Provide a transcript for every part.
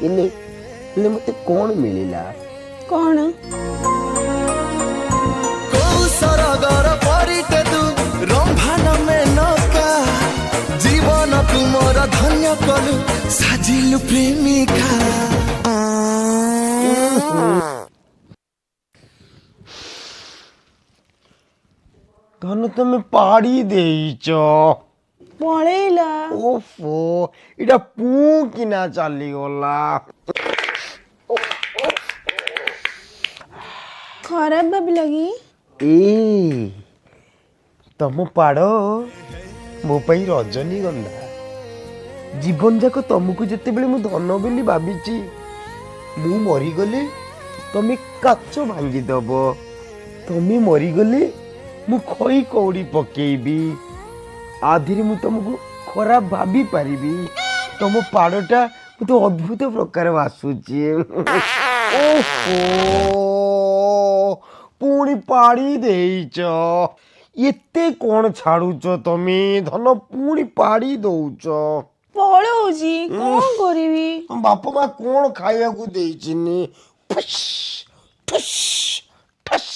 ହେଲେ ହେଲେ ମୋତେ କ'ଣ ମିଳିଲା? କ'ଣ? କୋଉ ସରଗର ପରିଟେ ତୁ, ରମ୍ଭାନ ମେନକା। ଜୀବନକୁ ମୋର ଧନ୍ୟ କଲୁ, ସାଜିଲୁ ପ୍ରେମିକା। ଧନ, ତମେ ପାଡ଼ି ଦେଇଛ। ପଳେଇଲା। ଓଫୋ, ଏଇଟା ପୁଁ କିନା ଚାଲିଗଲା। ଖରାପ ଭାବିଲ କି? ଏ ତମ ପାଡ଼ ମୋ ପାଇଁ ରଜନୀଗନ୍ଧା। ଜୀବନ ଯାକ ତମକୁ ଯେତେବେଳେ ମୁଁ ଧନ ବୋଲି ଭାବିଛି, ମୁଁ ମରିଗଲେ ତମେ କାଚ ଭାଙ୍ଗିଦବ, ତମେ ମରିଗଲେ ମୁଁ ଖଇ କଉଡ଼ି ପକେଇବି। ଆଧିରେ ମୁଁ ତମକୁ ଖରାପ ଭାବି ପାରିବି? ତମ ପାଡ଼ଟା ମୋତେ ଅଦ୍ଭୁତ ପ୍ରକାର ବାସୁଛି। ଓହୋ, ପୁଣି ପାଡ଼ି ଦେଇଛ। ଏତେ କ'ଣ ଛାଡୁଛ ତମେ ଧନ? ପୁଣି ପାଡ଼ି ଦଉଛ। ପଳଉଛି, କଣ କରିବି? ତମ ବାପା ମା କ'ଣ ଖାଇବାକୁ ଦେଇଚିନି? ଠୁସ୍ ଠୁସ୍ ଠୁସ୍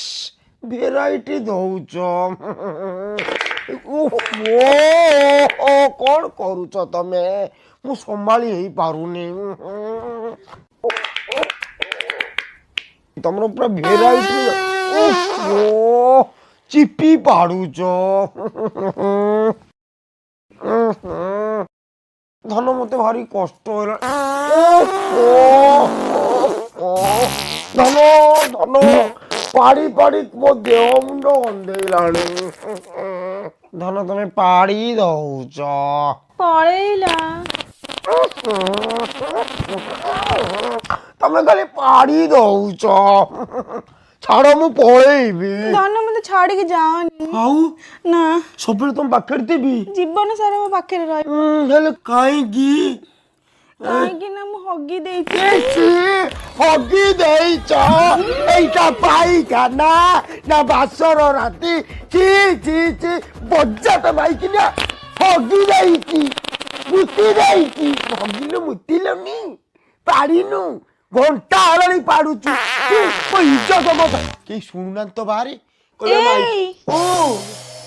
ଭେରାଇଟି ଦଉଛ। ଓହୋ, କ'ଣ କରୁଛ ତମେ? ମୁଁ ସମ୍ଭାଳି ହେଇପାରୁନି। ତମର ପୁରା ଭେରାଇଟି। ଓହୋ, ଚିପି ପାଡୁଛ। ଧନ, ମତେ ଭାରି କଷ୍ଟ ହେଲା। ଧନ, ଧନ, ପାଡ଼ି ପାଡ଼ି ମୋ ଦେହ ମୁଣ୍ଡ ଗନ୍ଧେଇଲାଣି। ଧନ, ତମେ ପାଡ଼ି ଦଉଛ। ପଳେଇଲା। ତମେ ଖାଲି ପାଡ଼ି ଦଉଛ। ଛାଡ଼, ମୁଁ ପଳେଇବି। ଧନ, ମତେ ଛାଡିକି ଯାଅନି। ଆଉ ନା। ସବୁବେଳେ ତମ ପାଖରେ ଥିବି। ଜୀବନ ସାରା ମୋ ପାଖରେ ରହିବ। ହେଲେ କାହିଁକି? କାହିଁକି ନା ମୁଁ ହଗି ଦେଇଛି। ଇସି, ହଗି ଦେଇଛ? ଏଇଟା ପାଇଖାନା ନା ବାସର ରାତି? ଚି ଚି ଚି, ବଜାତ ମାଇକିନା। ହଗି ଦେଇଛି, ମୁତି ଦେଇଛି। ହଗିଲୁ, ମୁତିଲୁନି, ପାଡ଼ିନୁ, ଘଣ୍ଟା ହେଲାଣି ପାଡୁଛୁ। ଛି, ମୋ ଇଜ୍ଜତ କଥା କେହି ଶୁଣୁନାହାନ୍ତି ତ ବାହାରେ। କହିବେ ଏଇ। ଓ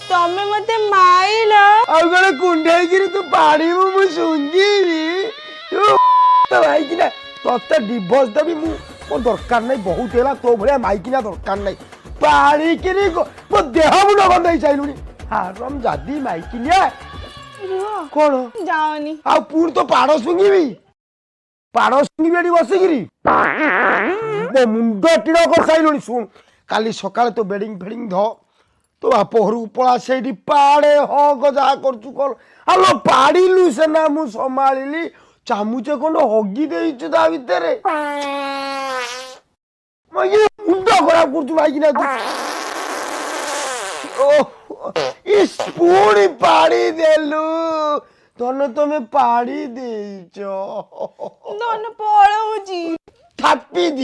ତମେ ମତେ ମାଇଲ। ଆଉ କଣ କୁଣ୍ଢେଇକିରି ତୁ ପାଡ଼ିବୁ, ମୁଁ ଶୁଙ୍ଘିବି? ତୁ ତ ମାଇକିନା, ତତେ ଡିଭୋର୍ସ ଦେବି ମୁଁ। ମୋ ଦରକାର ନାହିଁ, ବହୁତ ହେଲା। ତୋ ଭଳିଆ ମାଇକିନା ଦରକାର ନାହିଁ। ପାଡ଼ିକିରି ମୋ ଦେହ ମୁଣ୍ଡ ଗନ୍ଧେଇ ସାରିଲୁଣି, ହାରମ ଜାଦି ମାଇକିନିଆ। ରୁହ। କଣ? ଯାଅନି। ଆଉ ପୁଣି ତୋ ପାଡ଼ ଶୁଙ୍ଘିବି? ପାଡ଼ ଶୁଙ୍ଘିବି ଏଠି ବସିକିରି? ମୋ ମୁଣ୍ଡ ଟିଣ କରିସାରିଲୁଣି। ଶୁଣ, କାଲି ସକାଳେ ତୋ ବେଡ଼ିଂ ଫେଡ଼ିଂ ଧ, ତୋ ବାପ ଘରକୁ ପଳା, ସେଇଠି ପାଡ଼େ, ହଗ, ଯାହା କରୁଛୁ କର। ଆଲୋ, ପାଡ଼ିଲୁ ସେନା ମୁଁ ସମ୍ଭାଳିଲି। ଚାମୁଚେ ଖଣ୍ଡ ହଗି ଦେଇଛୁ ତା ଭିତରେ। ଇଏ ମୁଣ୍ଡ ଖରାପ କରୁଛୁ ମାଇକିନା ତୁ। ଓଃ, ଇସ୍, ପୁଣି ପାଡ଼ି ଦେଲୁ। ଧନ, ତମେ ପାଡ଼ି ଦେଇଛ। ଧନ, ପଳଉଛି। ଥାପି ଦି।